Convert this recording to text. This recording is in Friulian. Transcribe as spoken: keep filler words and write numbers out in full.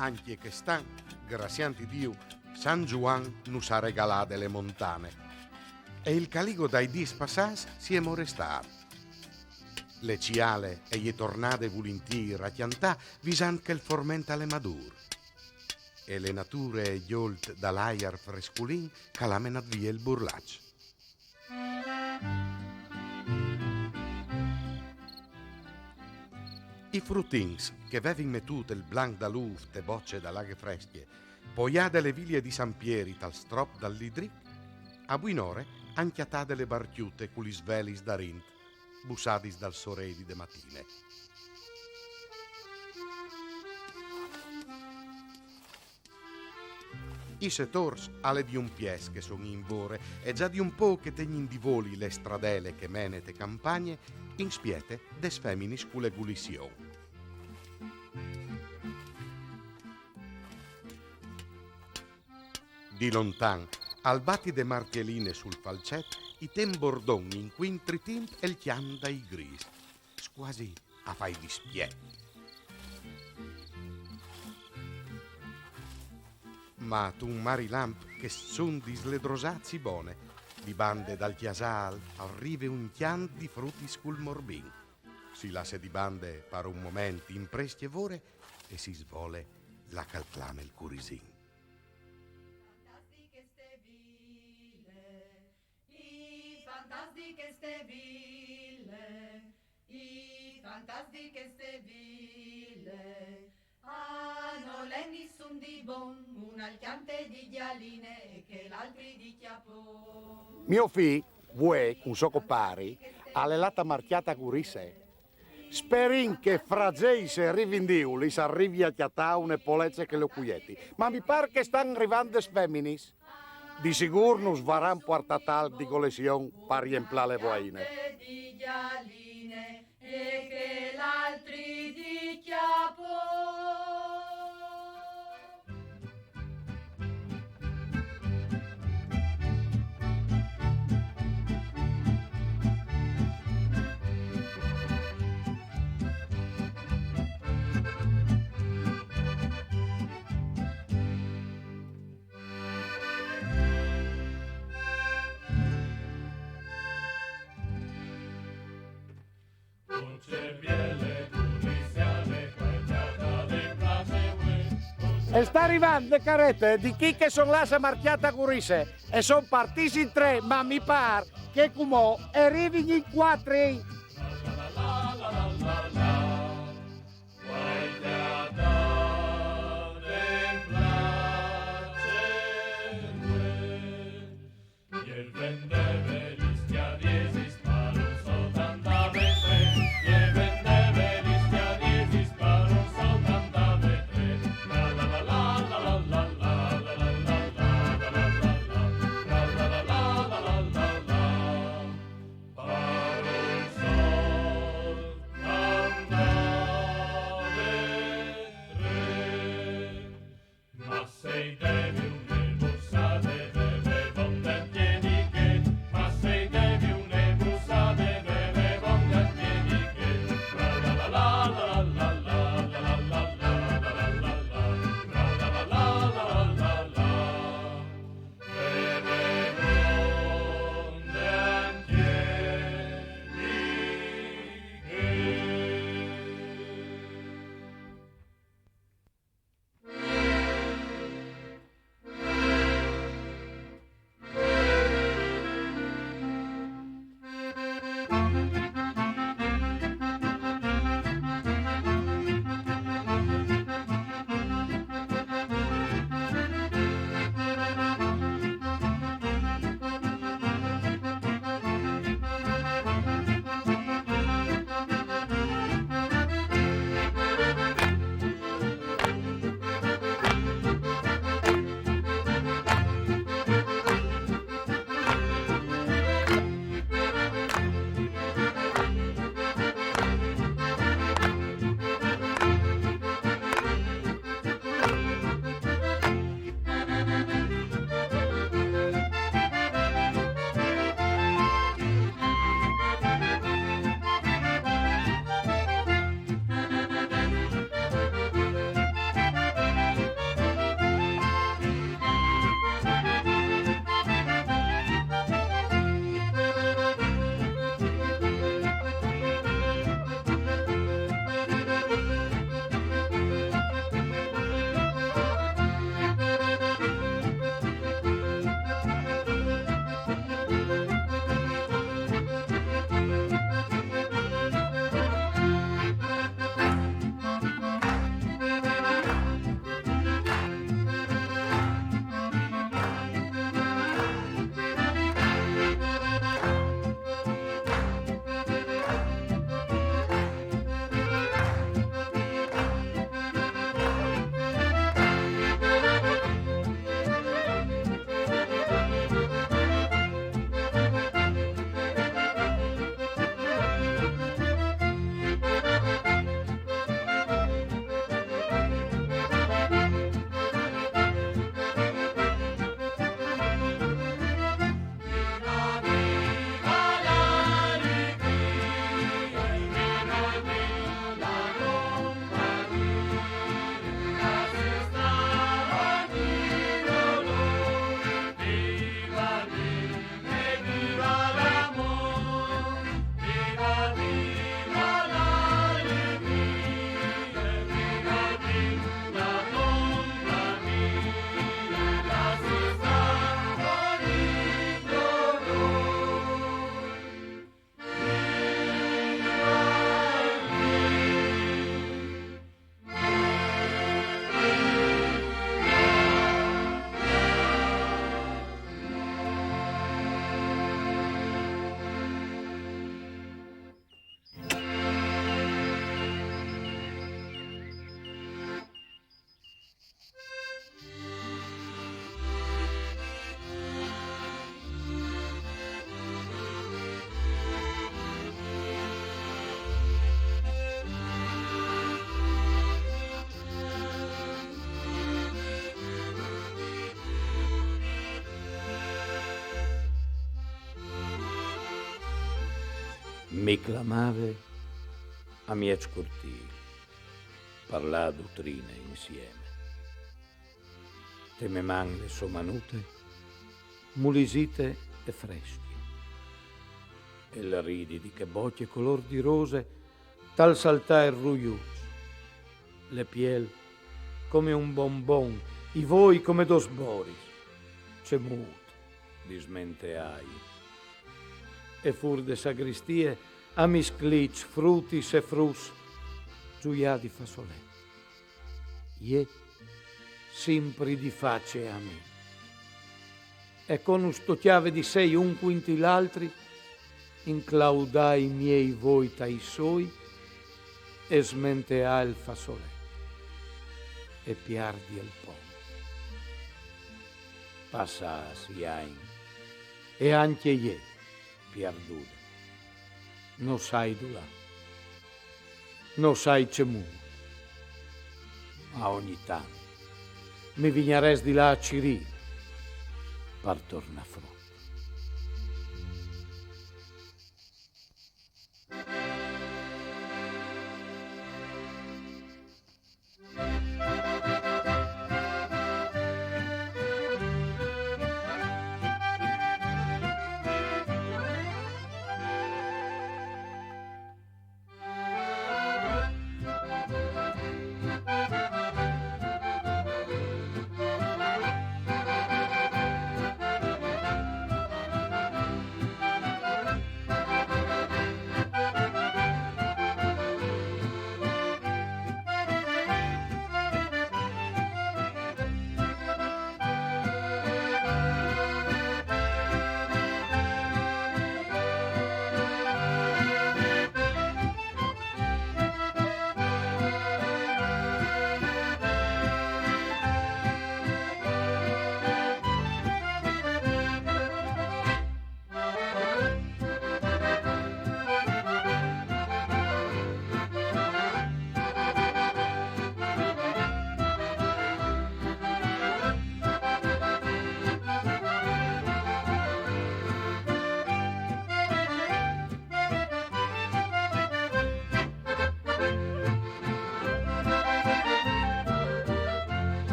Ancje chest an, graciant Diu, San Zuan nus à regalât le montane. E il Caligo dai dîs passâts si è mo restât. Le cjale e je tornade vulintîr a cjantâ, visant che il forment al è madûr. E le nature e gjolt dal aiar fresculin che al à menât vie il burlaç. I frutins che vevin metût il blanc dal ûf te bocje da aghe frescje, poiade le vilie di San Pieri tal strop dal Lidric, a buinore àn cjatade le barcjute cu lis velis darint, bussadis dal soreli de matine. I setôrs al è di un piès che son in vore, e za di un pôc che tegnin di voli le stradele che e mene te campagne, in spiete des feminis cu le gulizion. Di lontan, al bati de martieline sul falcet, i ten bordon in cuintri timp e il cjant dai gris. Scuasi a fâi dispiet. Ma tun marilamp chest sun di sledrosâ si bone, di bande dal cjasâl al rive un cjant di frutis cul morbin. Si lasse di bande par un moment imprest e vore e si svole là che al clame il curisin. Fantastiche ste vile, i fantastiche ste vile, i fantastiche ste vile, a no l'è nissun di bon, un al cjante di gjaline e chel altri di cjapon. Mio fi, vuê, cun so compari, al è lât a marcjâ ta Gurize. Sperìn che fra zeis e rivindiulis al rivi a cjatâ une polece che lu cuieti. Ma mi pâr che a stan rivant des feminis. Di sigûr nus varan puartât alc di colezion par jemplâ le voaine. E chel altri di cjapon. E sta rivant le carete di chei che a son lâts a marcjâ ta Gurize e a son partîts in trê, ma mi pâr che cumò a rivin in cuatri. Mi clamave a mieç curtîl, par lâ dutrine insieme. Te me man le sô manute, mulisite e frescje, e il ridi di chê bocje colôr di rose, tal saltâ i ruiuts, le piel come un bonbon, i voi come dôs boris. Cemût dismenteâi? E fûr de sagristie, a misclîts frutis e fruts, zuiâ di façolet. Jê simpri di face a mi. E co nus tocjave di sei un cuintri l'altri, inclaudâ i miei voi tai sôi e smenteâ il façolet e piardi il pont. Passâts i agns e ancje jê pierdude. No sai dulà. No sai cemût. Ma ogni tant mi vignarès di lâ a cirî par tornâ fruts.